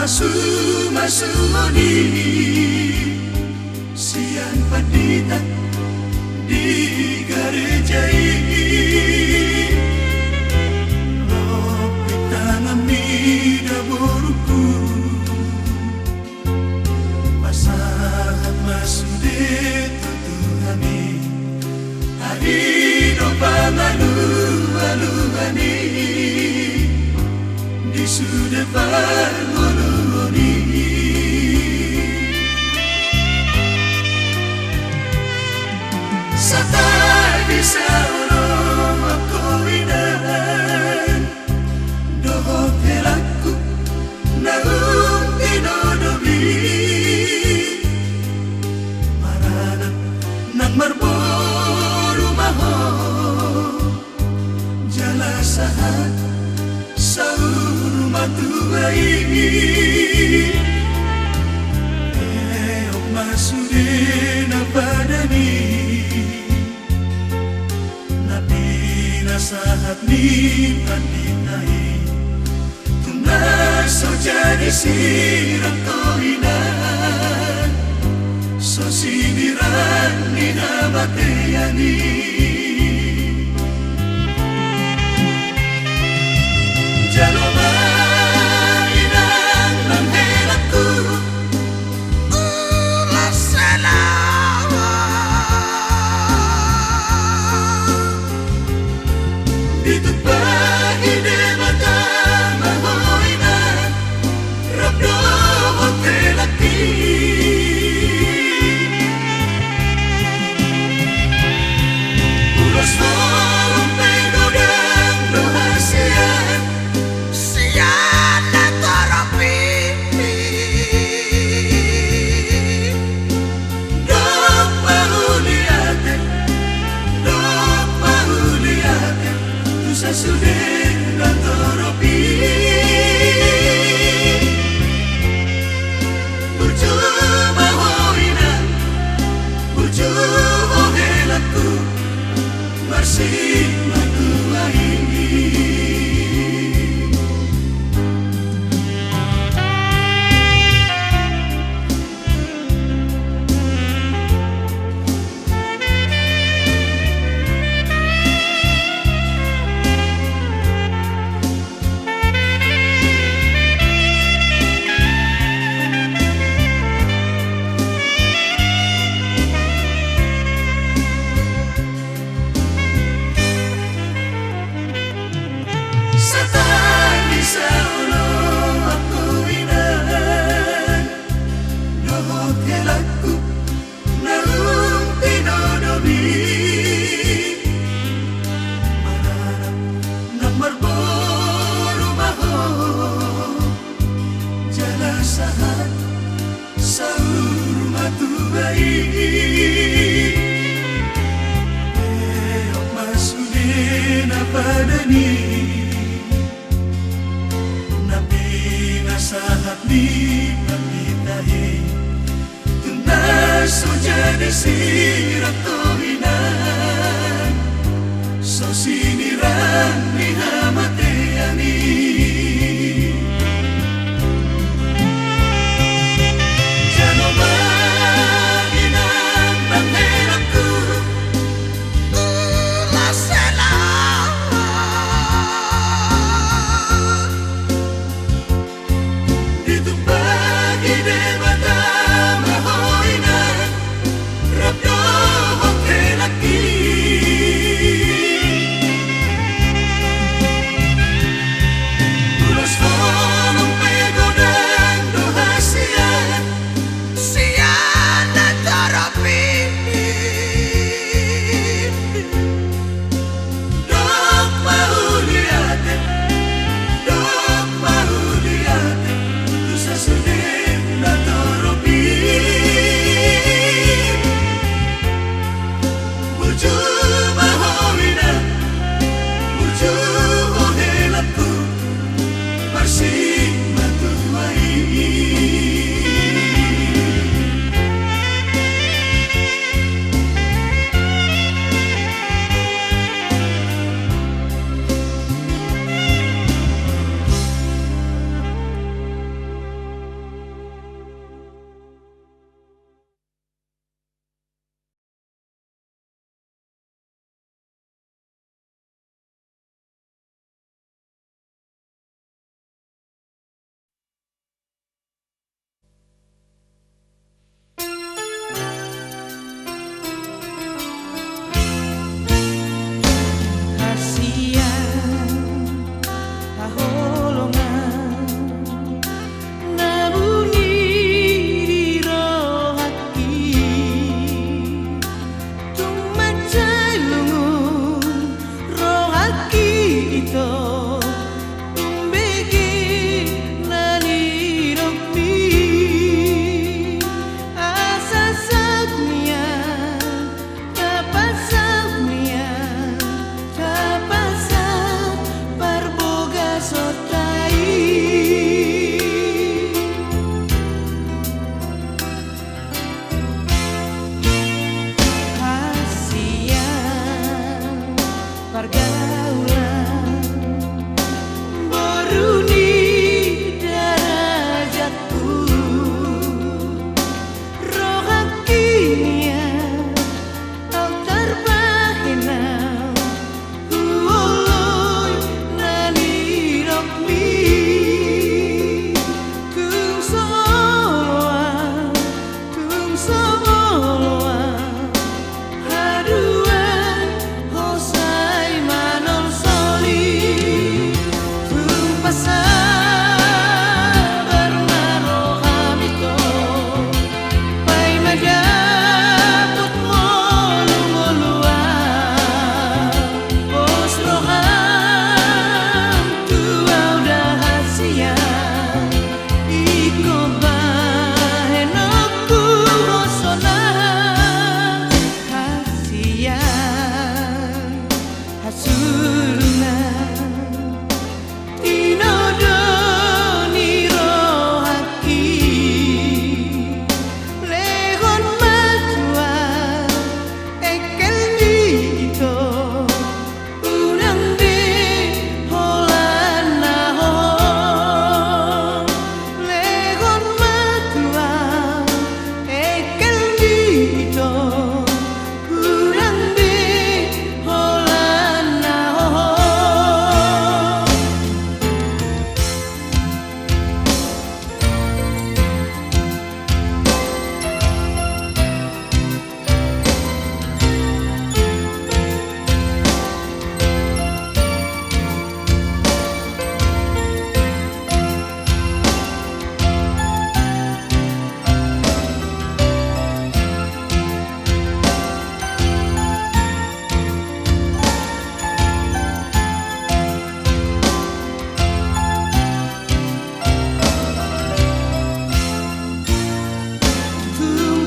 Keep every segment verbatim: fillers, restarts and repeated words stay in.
Sumasuhon i sian pandita di gareja i. Lobi tanganmi da borungku. Pasahat ma sude tu Tuhan i. Ari do pangalualuan i di sude parngoluon i. Satadi saoloan inang dohot helangku naung tinodomi. Maranak nang marboru ma ho jala sahat saur matua i. Eok ma sude na padan i na pinasahat ni pandita i. Tung na so jadi sirang tu inang, so sinirang ni hamatean i. Jalo ma inang nang helangku, ulos selamat. Ditumpahi Debata ma ho inang rap dohot helangki. Ulos holong pe godang do hasian sian natorop i. Dok mauliate, dok mauliate tu sasude natorop i. Burju ma ho inang, burju ho helangku, marsimatua i. Satadi saoloan inang dohot helangku naung tinodomi. Maranak nang marboru ma ho jala sahat saur matua i. Eok ma sude na padan i na pinasahat ni pandita i. Tung na so jadi sirang tu inang, so sinirang ni hamatean i. Jalo ma inang nang helangku, ulos selamat. Ditumpahi Debata ma ho inang rap dohot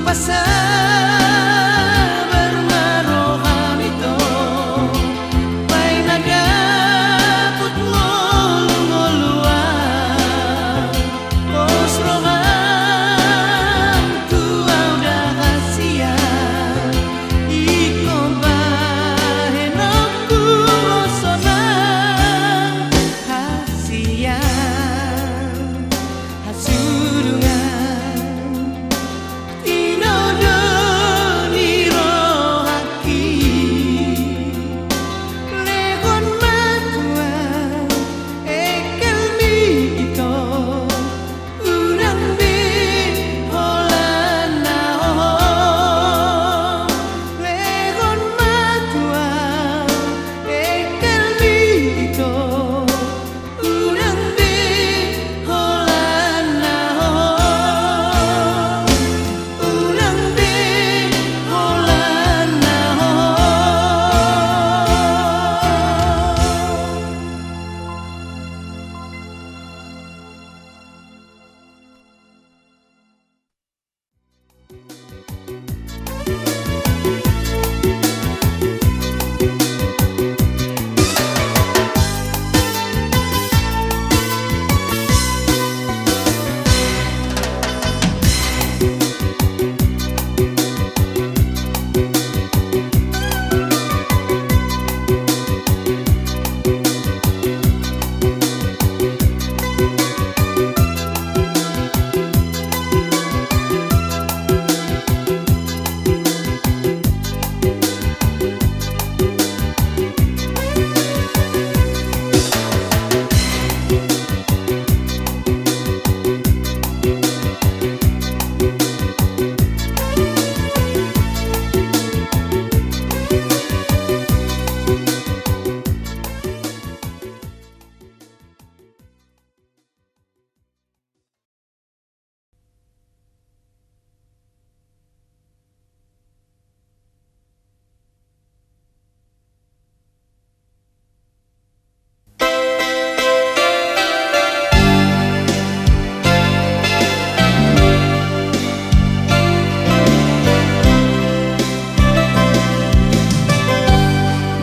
Sabar ma roham ito, baen ma dapot ngolungolua. Pos roham tu au da hasian, ingkon bahenonku sonang. Hasian, hasurungan, tinodo ni rohangki. Lehon ma Tuhan engkelmi ito, unang be holan na hohom. Lehon ma Tuhan engkelmi ito, unang be holan na hohom. Unang be holan na hohom.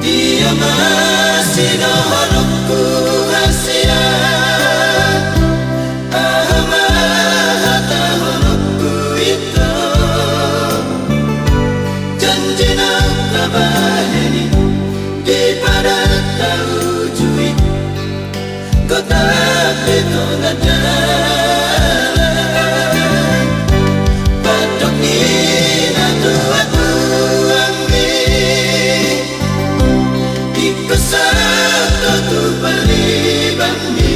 Dia ma sidohononku hasian, aha ma hatahononku ito. Janji na tabahen i di padan taujui. Gotap di tonga dalan, pandok ni natuatuami, ingkon sahat tu paribanmi.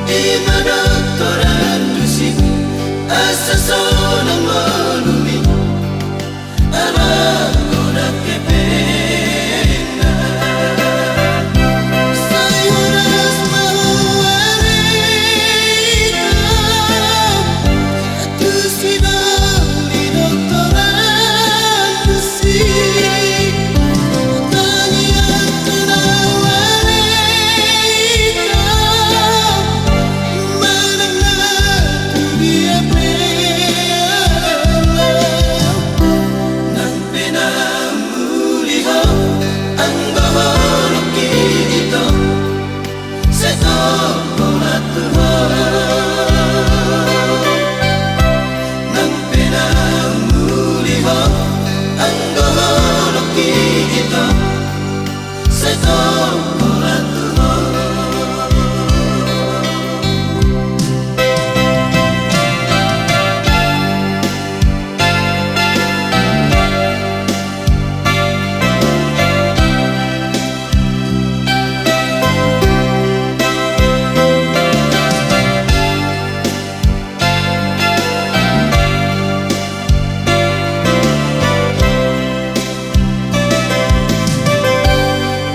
I ma doktoran tusi, asa sonang ngolumi. Ala godang hepengna. Sai horas ma huarita tu sidoli doktoran tusi. Tangiangku na huarita manang na tu dia pe au. Nang pe na muli ho, anggo holongki ito, sai tong holan tu ho. Nang pe na muli ho, anggo holongki ito, sai tong holan tu ho.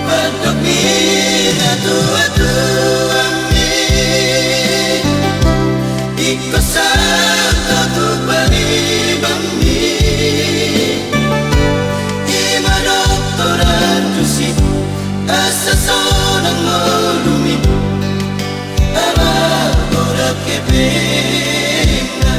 Pandok ni natuatuami, ingkon sahat tu paribanmi. I ma doktoran tusi, asa sonang ngolumi. Ala godang hepengna.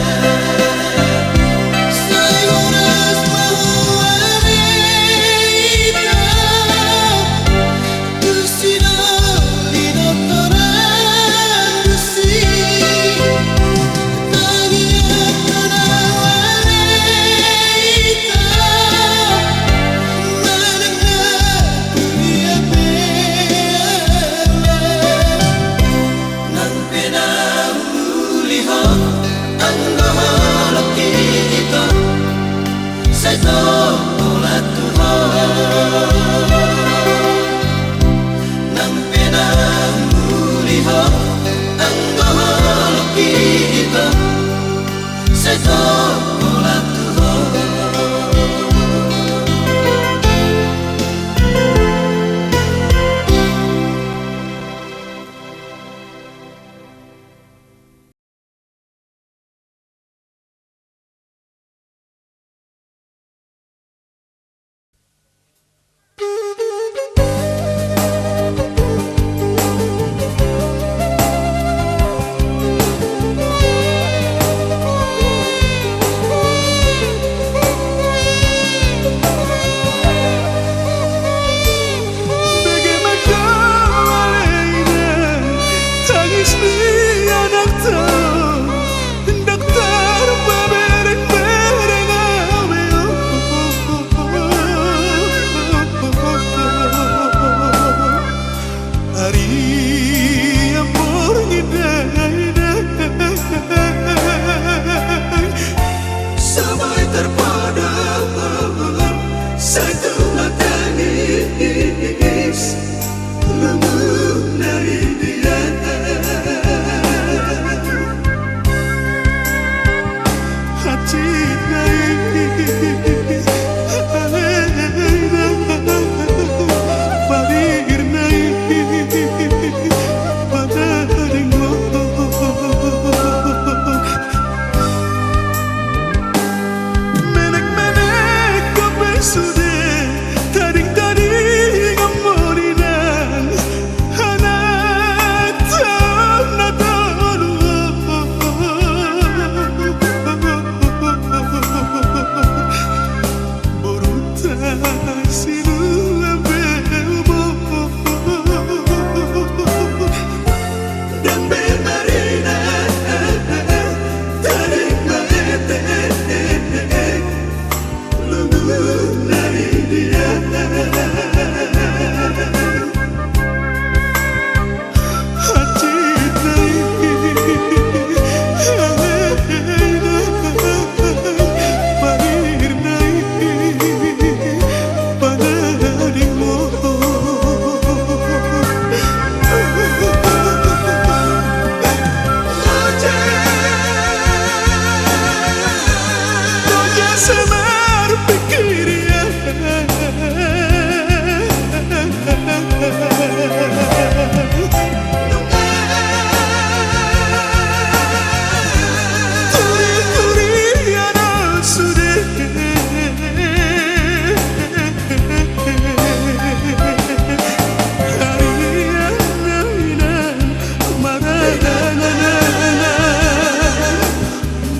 Anggo holong i ito, sai tong holan tu ho. Nang pe na muli ho, anggo holong i ito, sai tong holan tu ho. Bagaimana kau alena tangis ni anakta? Ndang tarpaberengbereng au be. Ari amor ni dainang, so boi tarpodom, sai tung tangis. Menek-menek dope sude, tading-tading amor inang, anakta na tolu. Boruta silua be umur. Ndang be marina, tading ma ete, lunggunan i dia.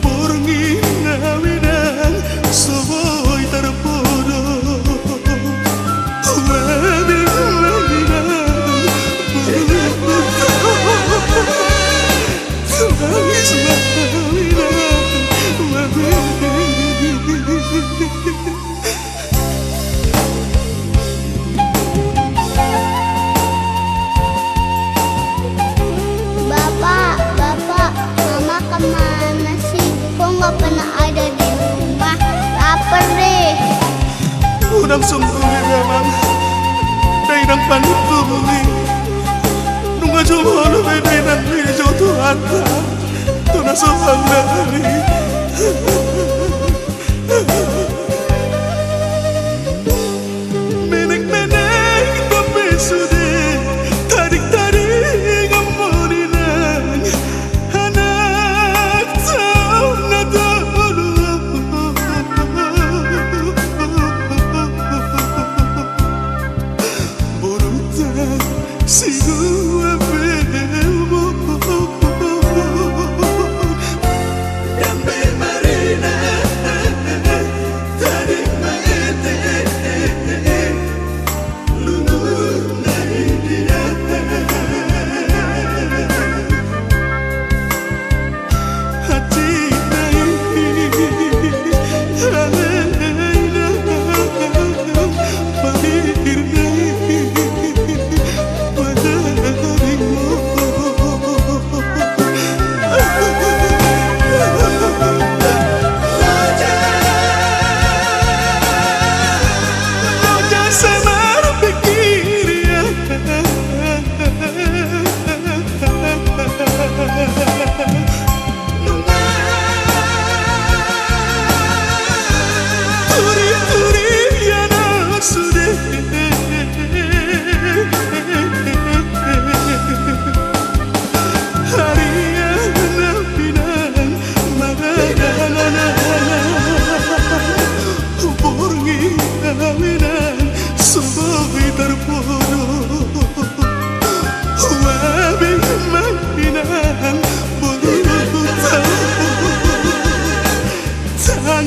Borngin na inang so boi tarpodom. Uabi na inang. Tangis ma inang. Uabi. Bapak, Bapak, Mama kemana sih? Kok nggak pernah ada di rumah? Lapar deh. Unang songgop be, Amang. Dainang panungkun i. Nunga jumolo be dainang i jolo tu hata. Tu na so panggari. Menek-menek dope sude, tading-tading amor inang, anakta na tolu. Boruta silua be umur.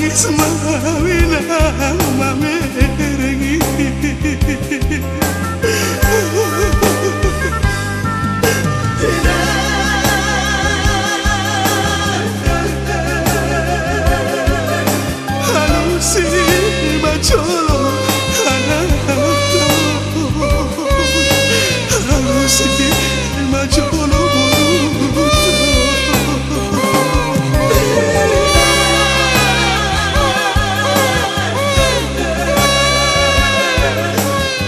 Mawi na mamereng i. Alusi ma jolo anakta. Alusi ma jolo boruta.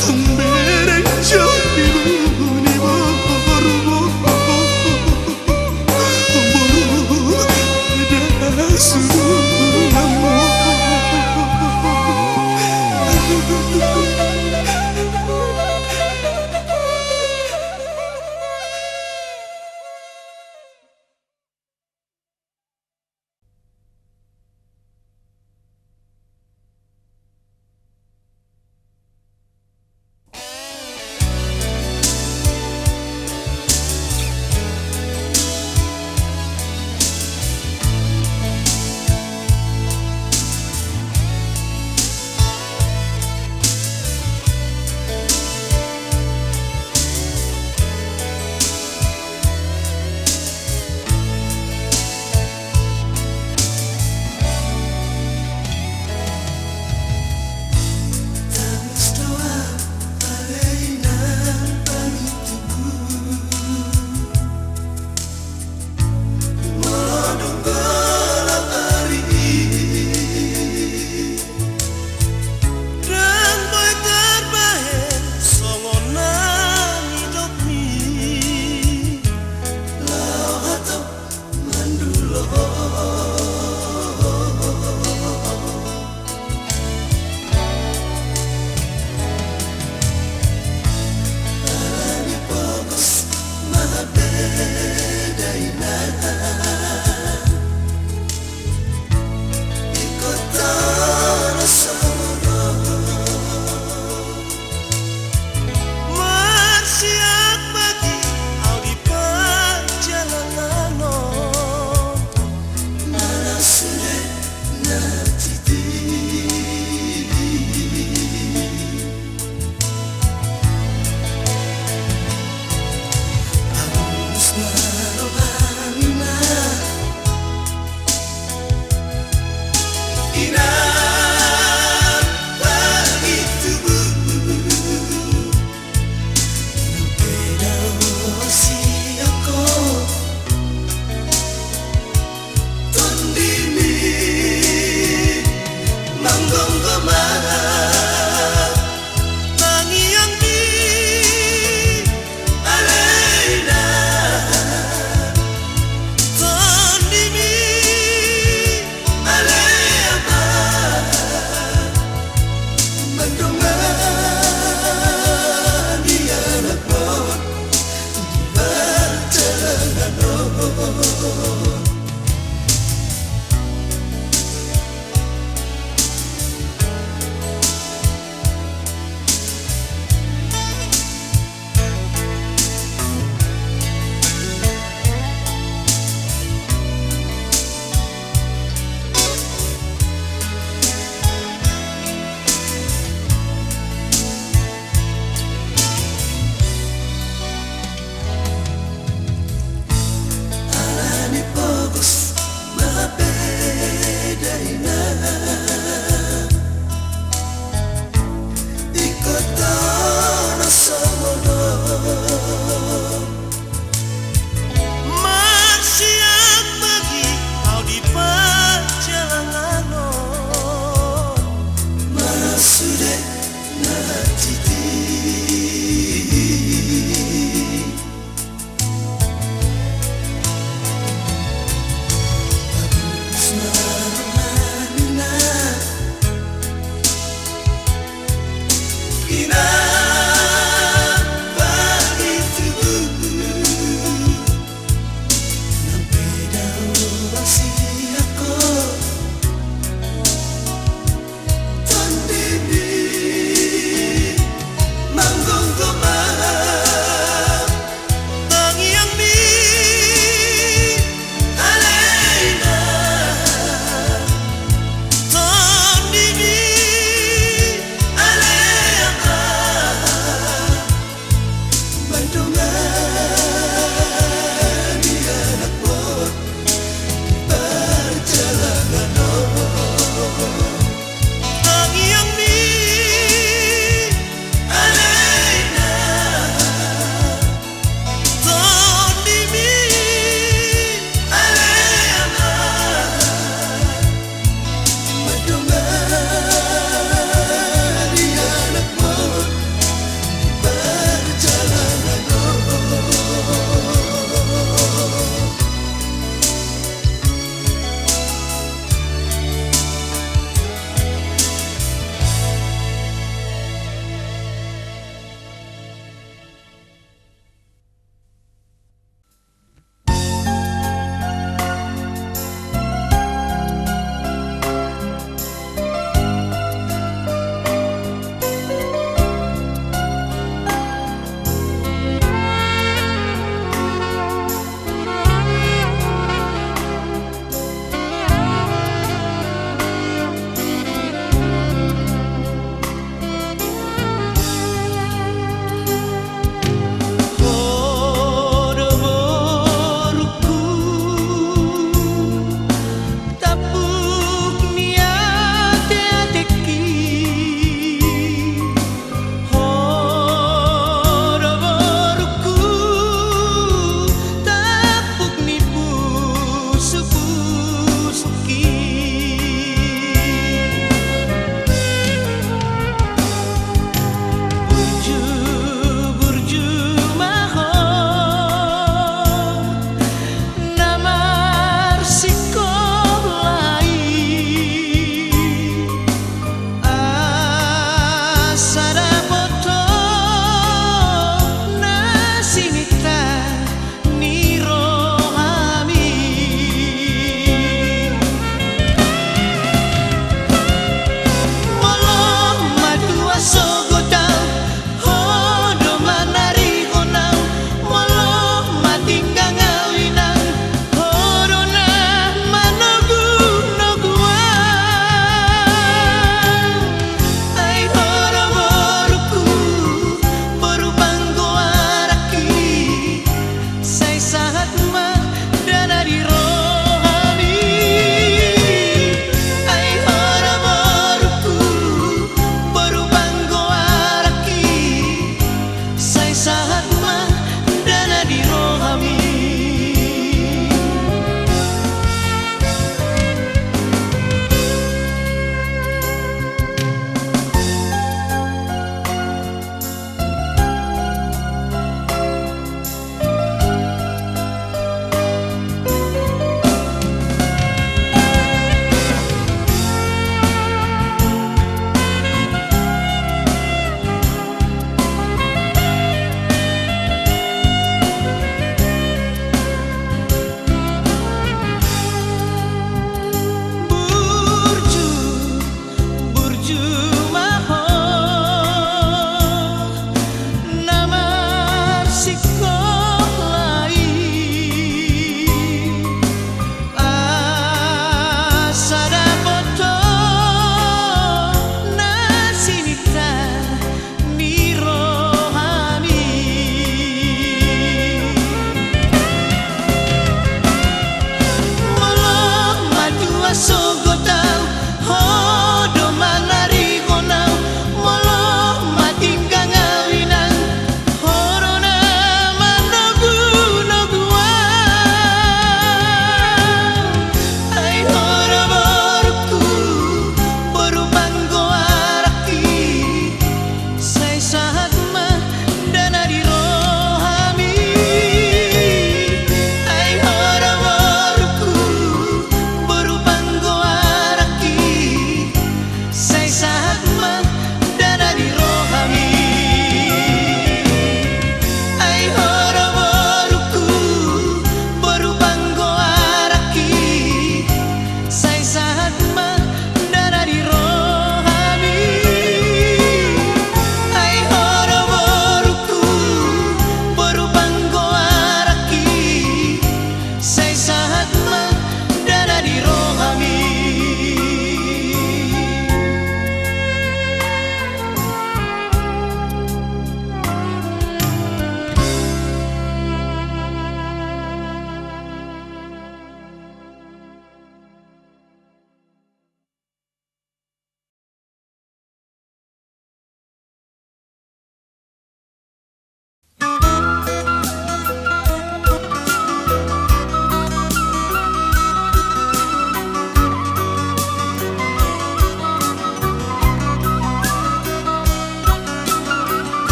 Tung bereng jo ilu ni boru.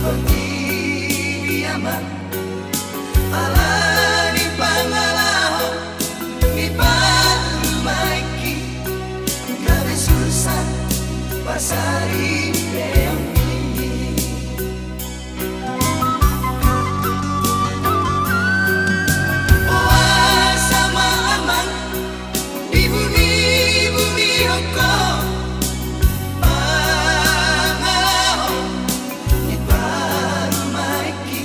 Di dia ma ala ni pangalaho ni parumaenki, gabe susa pasaripeonki. Boasa ma amang dibunibunihon ho pangalaho ni parumaenki?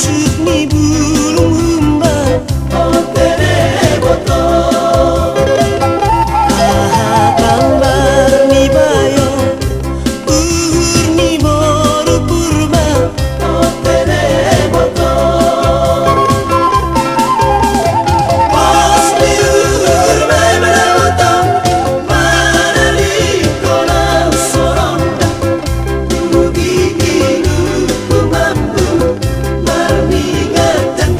Sut ni bulung humba, ope deboto. Aha tambar ni bayo, uhur ni boru Purba, ope deboto. Pos ni uhur ma i maraboto, manalingkon au so ronda. Ugi ilu humambu, marninga jang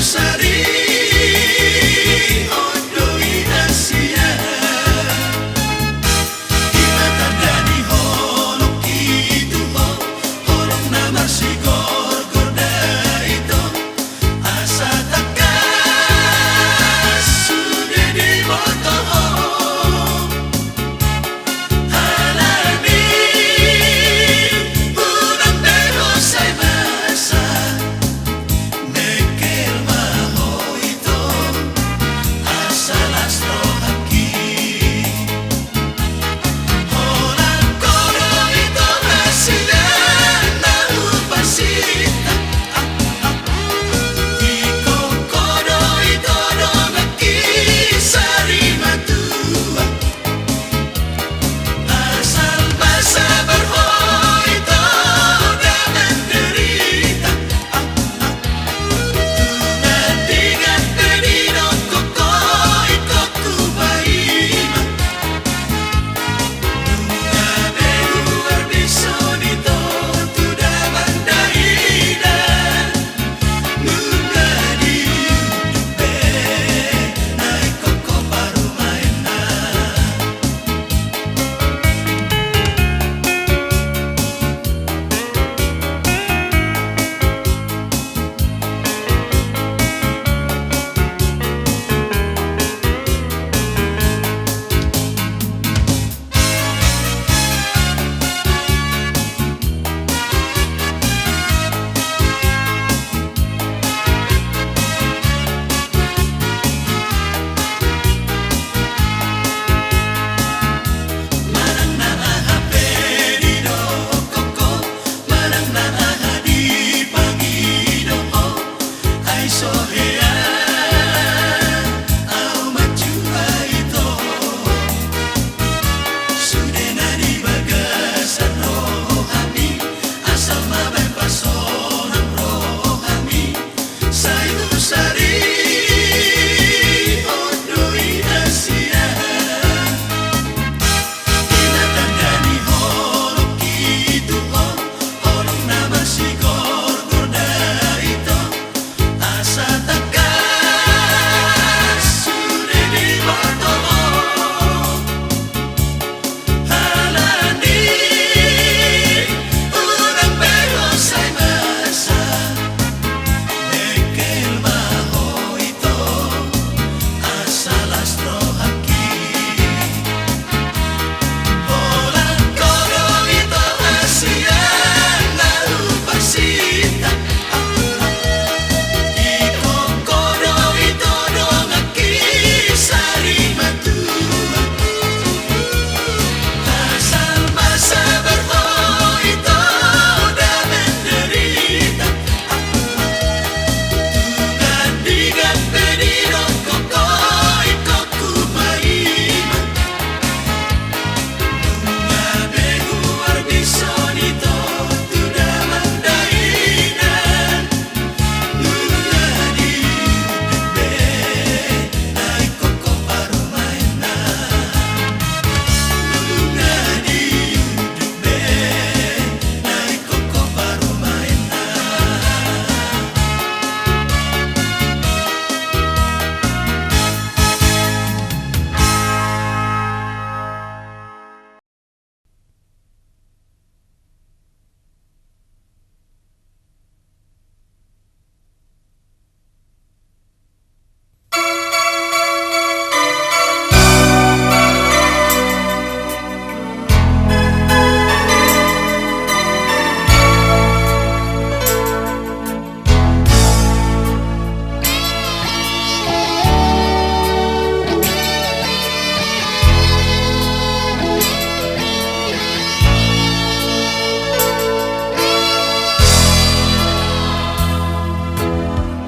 Sari, ondo i na sian. Ima tanda ni holong i tu ho, holong na marsigorgor da ito. Asa tangkas sude diboto ho. Alani unang be ho sai masa, mengkel ma ho ito, asa las rohangki. Holan ho do ito hasian na hupasinta. Ingkon ho do ito donganki sari matua. Asal ma sabar ho ito da manderita. Tulan digan pe didok ho, ingkon hupaima. Nunga be huarbison ito tu damang dainang. Nunga diunduk be na ingkon ho parumaenna. Manang na aha pe didok ho, manang na aha dipangido ho, ai so hea ahu manjua ito. Sude na di bagasan rohami, asal ma baen pasonang rohami. Sai husari ondo i na sian. Ima tanda ni holong i tu ho, holong na marsigorgor da ito. Asa tangkas sude diboto ho. Alani unang be ho sai masa, mengkel ma ho ito, asa las rohangki. Holan ho do ito hasian na hupasinta. Ingkon ho do ito donganki sari matua. Asal ma sabar ho ito da manderita. Tulan digan pe didok ho, ingkon hupaima. Nunga be huarbison ito tu damang dainang. Nunga diunduk be na ingkon ho parumaenna. Nunga diunduk be na ingkon ho parumaenna.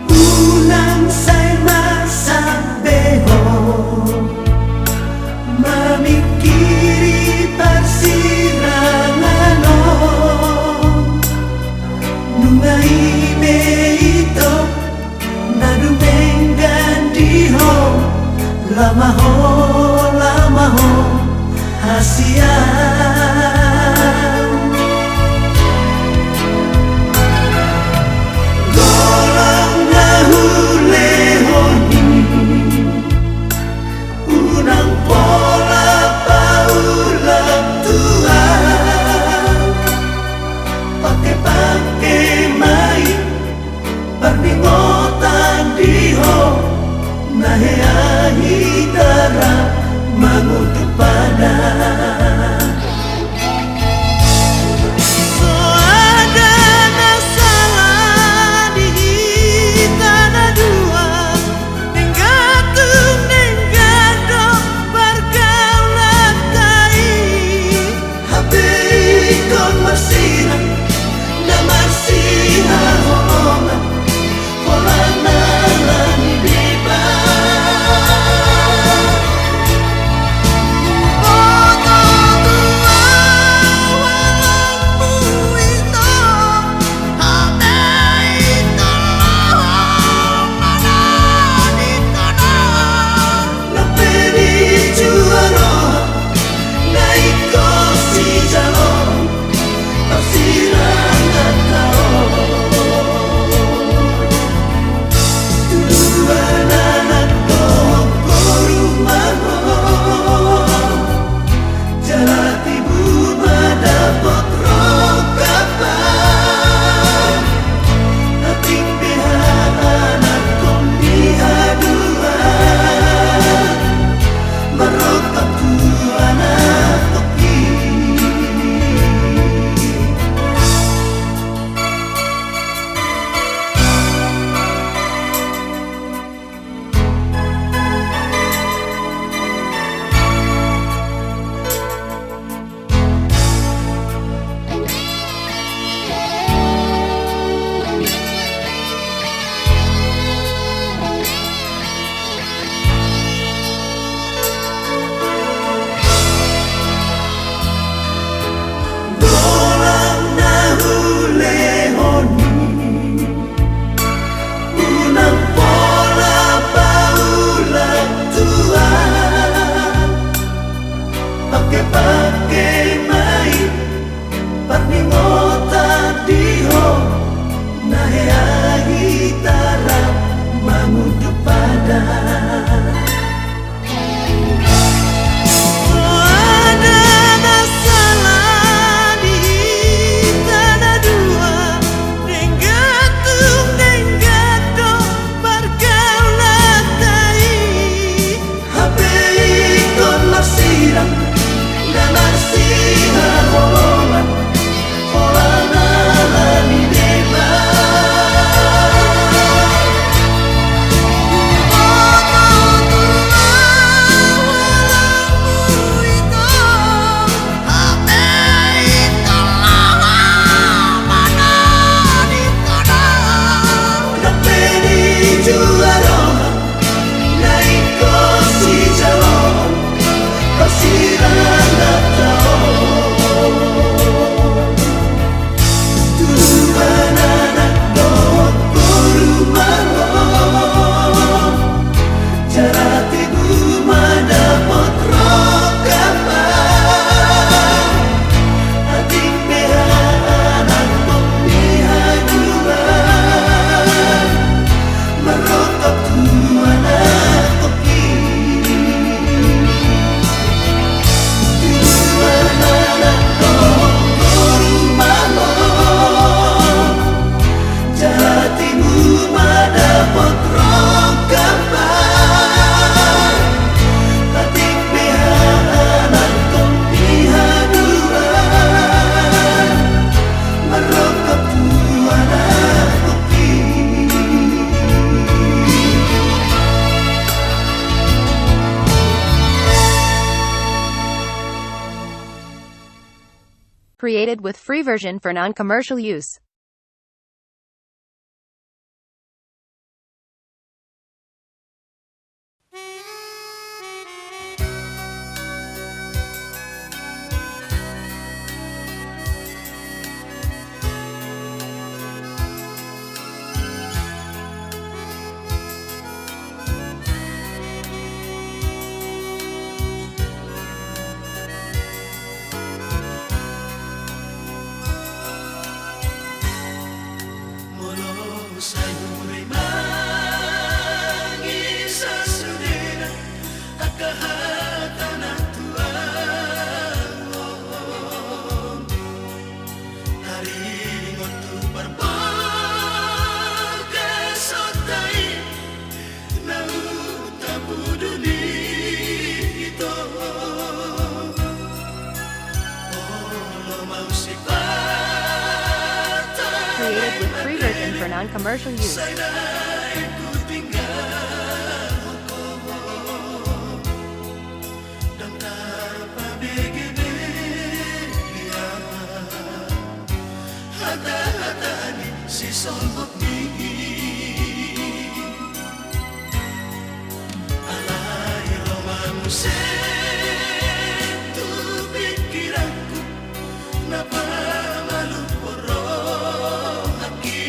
Unang sai masa be ho mamingkiri parsirangan on. Nunga i be ito na dumenggan di ho, lama ho, lama ho hasian. Golang na hule Created with free version for non-commercial use. Molo sai hurimang i sasudena angka hata na tuaon, taringot tu parbagason ta i, na utabudu ni ito. Olo mau sipata. Created with free version for non-commercial use. Sai naeng hutinggalhon ho. Ndang tarpabegebege hata-hata ni sisolhot ni i. Alai ro ma muse tu pingkiranku na pamalumhon rohangki.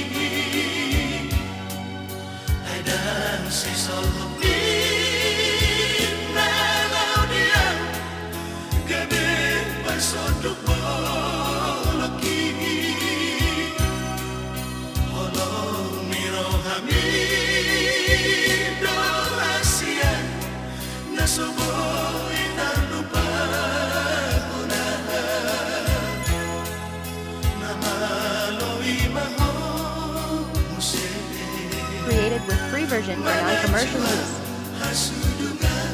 Ai ndang sisolhot ninna laho di au, gabe parsonduk bolongki. Holong ni rohami do hasian, na so boi tarlupahon au. Na malo i ma ho muse. Created with free version for non-commercial use. Mangajual hasudungan.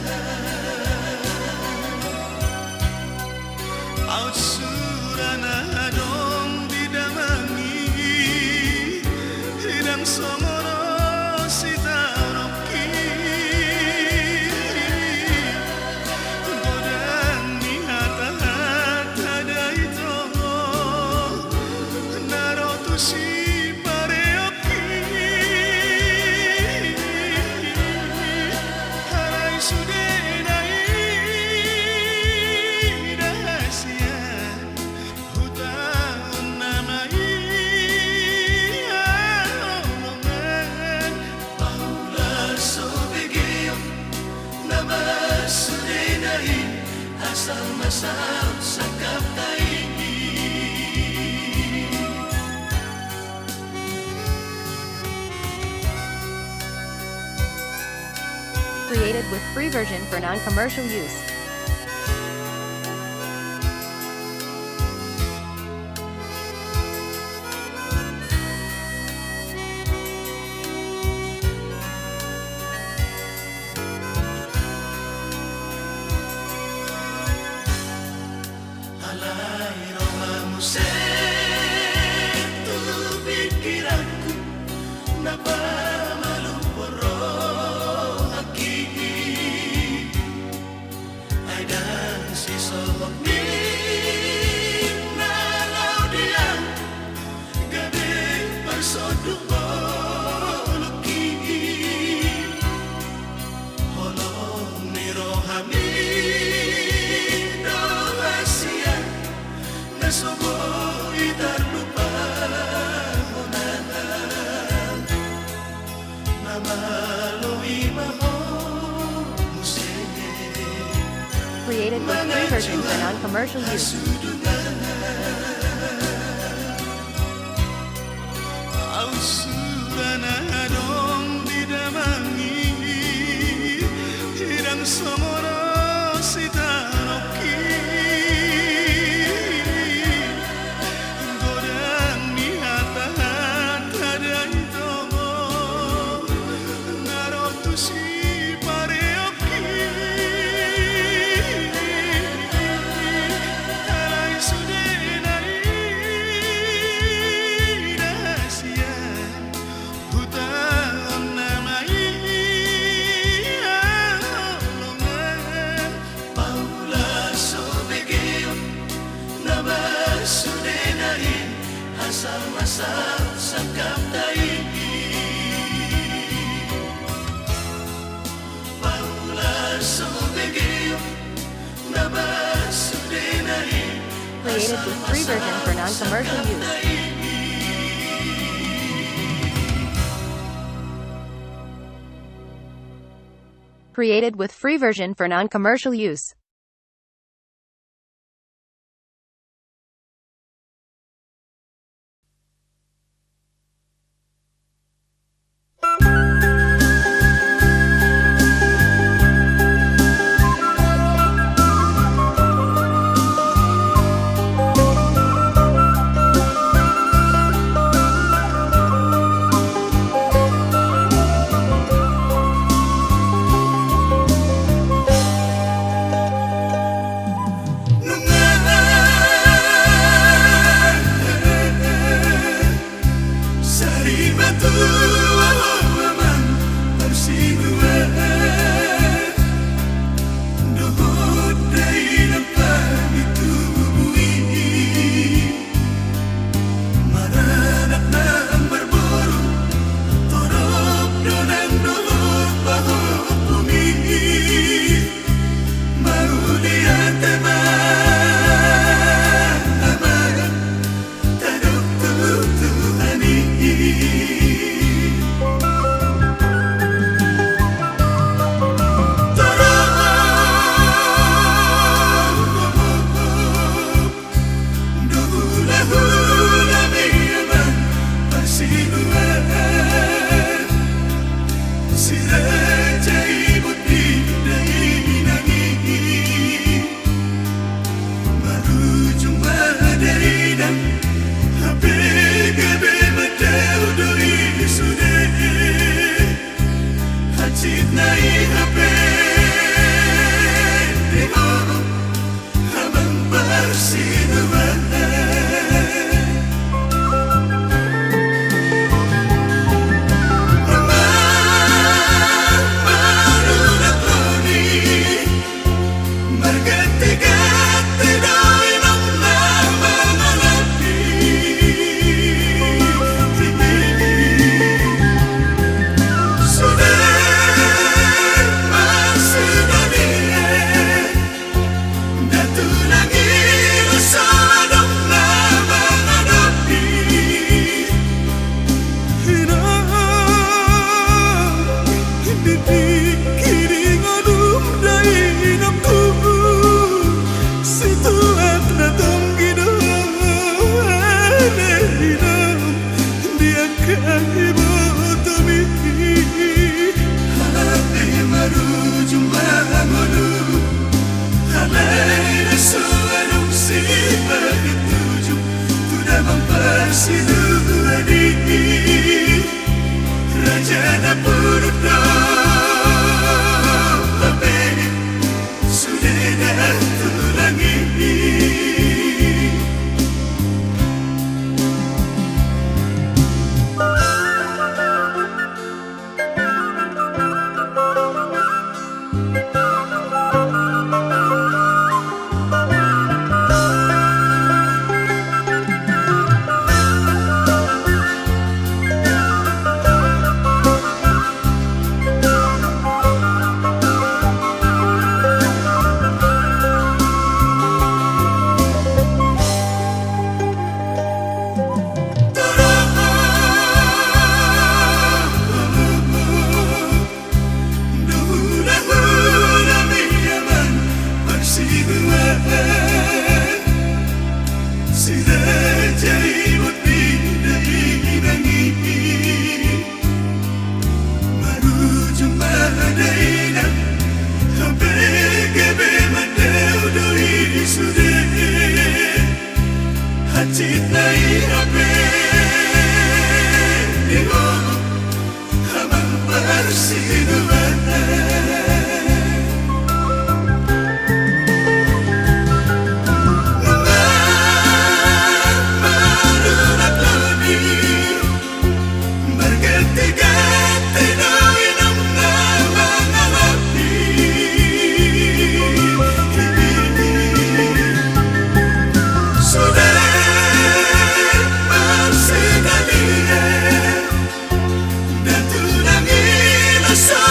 Aut sura na adong di damang i, ndang songon on sitaononki. Godang ni hata-hata da i tongon na ro tu sipareonki. Alai sudena i da hasian, hutaon nama i haholongan. Paula so begeon nama sudena i, asal ma saut sangkapta i. Created with free version for non-commercial use. Alai ro ma muse tu pingkiranku na pamalumhon rohangki. Ai ndang sisolhot ninna laho di au, gabe parsonduk bolongki. Holong ni rohami do hasian, na so boi tarlupahon au. Na malo i ma ho muse. Created with free version for non-commercial use. Aut sura na adong di damang i, ndang songon on sitaononki. Godang ni hata-hata da i tongon na ro tu sipareonki. Alai sudena i da hasian, hutaon nama i haholongan. Paula so begeon nama su Created with free version for non-commercial use. Created with free version for non-commercial use. Sari matua ho amang parsiduaan, dohot dainang pami tubu i. Maranak nang marboru, torop do nang dohot pahompumi. Mauliate ma amang, tadok tu Tuhan i. Torop do hulahula ni amang parsiduaan, si raja i botima dainang i. Marujung ma dainang, hape gabe mandao do i sude. Hansit nai hape di ho amang parsiduaan. Amang marunang loni, marganti-ganti do inongna mangalap i. Sude ma sude i, nda tulang i so adong na mangadopi. Inang, di tingki di ngolum dainangku, situan na tonggi do ale inang. Di angka ibotomi. Alai marujung ma ngolu, alai na so adong sipaintutu tu damang parsiduaan i. Raja na pudun do hape i. Sude da tulang i. Marujung ma dainang, hape gabe mandao do i sude. Hansit nai hape di ho amang parsiduaan. Nunga marunang loni, marganti-ganti do inongna mangalap i. Sude ma sude i, nda tulang i na so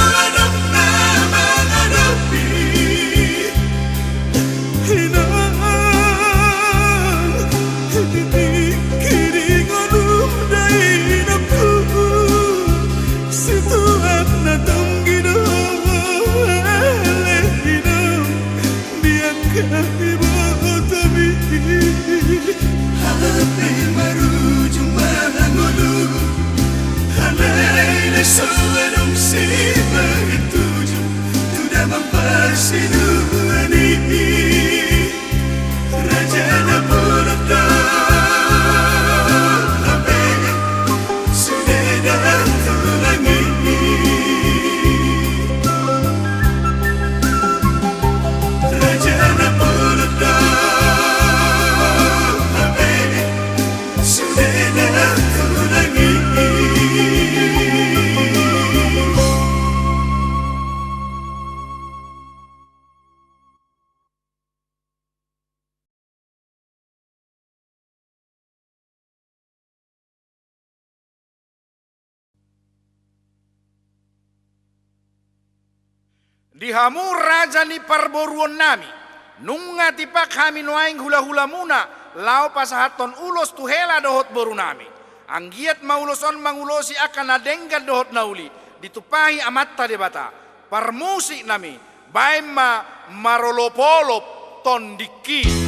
Di hamu raja ni parboruonnami, nunga tipak hami nuaeng hulahulamuna laho pasahathon ulos tu hela dohot borunami. Anggiat ma ulos on mangulosi angka na denggan dohot na uli, ditumpahi Amanta Debata. Parmusiknami, baen ma marolopolop tondingki.